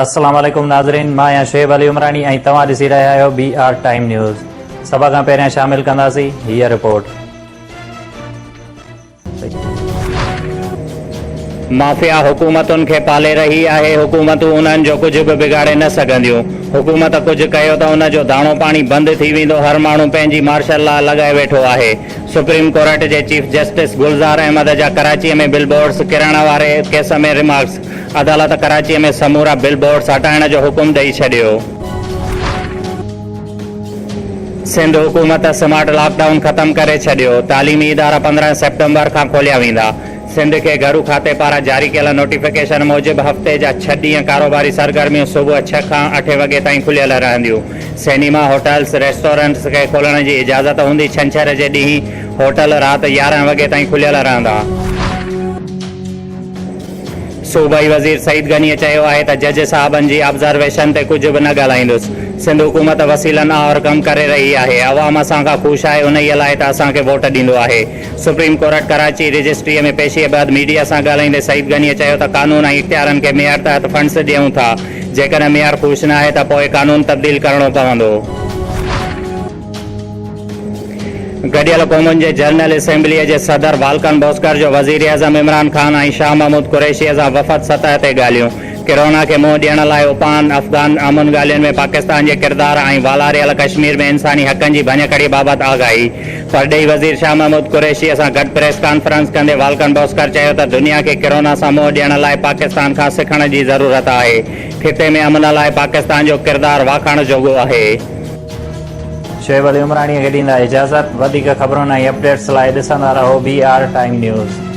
السلام عليڪم ناظرين مان آهيان شعيب علي عمراڻي ۽ توهان ڏسي رهيا آهيو بي آر ٽائيم نيوز سڀ کان پهريان شامل ڪنداسين هيء رپورٽ. مافيا حڪومتن کي پالي رهي آهي، حڪومتون انهن جو ڪجهه به بگاڙي نه سگهنديون، حڪومت ڪجهه ڪيو ته ان جو داڻو پاڻي بند ٿي ويندو، هر ماڻهو پنهنجي مارشل لا لڳائي ويٺو آهي، سپريم ڪورٽ جي چيف جسٽس گلزار احمد جا ڪراچي ۾ بل بورڊز ڪرڻ واري ڪيس ۾ ريمارڪس، عدالت ڪراچي ۾ سمورا بل بورڊز هٽائڻ جو حڪم ڏئي ڇڏيو. سنڌ حڪومت سمارٽ لاڪ ڊائون ختم ڪري ڇڏيو، تعليمي ادارا 15 سيپٽمبر کان کوليا ويندا. سنڌ کي گهرو کاتي پاران جاري ڪيل نوٽيفڪيشن موجب هفتي جا ڇهه ڏينهن ڪاروباري سرگرميون صبح ڇهه کان اٺين وڳي تائين کليل رهنديون. سئنيما، هوٽلز، ريسٽورنٽس کي کولڻ جي اجازت هوندي، ڇنڇر جي ڏينهن هوٽل رات 11 وڳي تائين کليل رهندا. صوبائي وزير سعيد غنيء چيو آهي ته جج صاحبن جي آبزرويشن تي ڪجهه به نه ڳالهائيندس، سنڌ حڪومت وسيلن آهر ڪم ڪري رهي آهي، عوام اسان کان خوش آهي انهيء لاء ته اسان کي ووٽ ڏيندو آهي. سپريم ڪورٽ ڪراچي رجسٽريء ۾ پيشيء بعد ميڊيا سان ڳالهائيندي سعيد غنيء چيو ته قانون ۽ اختيارن کي معيار تحت فنڊز ڏيون ٿا، جيڪڏهن معيار خوش ناهي ته پوء قانون تبديل ڪرڻو پوندو. گڏيل قومن جي جنرل اسيمبليء جي صدر والڪن بوسڪر جو وزيراعظم عمران خان ۽ شاهه محمود قريشيء سان وفد سطح تي ڳالهيون، ڪرونا کي منهن ڏيڻ لاء اپائن، افغان امن ڳالهين ۾ پاڪستان جي ڪردار ۽ والاريل ڪشمير ۾ انساني حقن جي ڀڃڪڙي بابت آگاهي. پرڏيهي وزير شاهه محمود قريشيء سان گڏ پريس ڪانفرنس ڪندي والڪن بوسڪر چيو ته دنيا کي ڪرونا سان منهن ڏيڻ لاء پاڪستان کان سکڻ جي ضرورت آهي، خطي ۾ امن لاء پاڪستان جو ڪردار واکاڻ جوڳو آهي. شعيب علي عمراڻيء کي ڏيندا اجازت، وڌيڪ خبرن ۽ اپڊيٽس لاء ڏسندا رهو بي آر ٽائيم نيوز.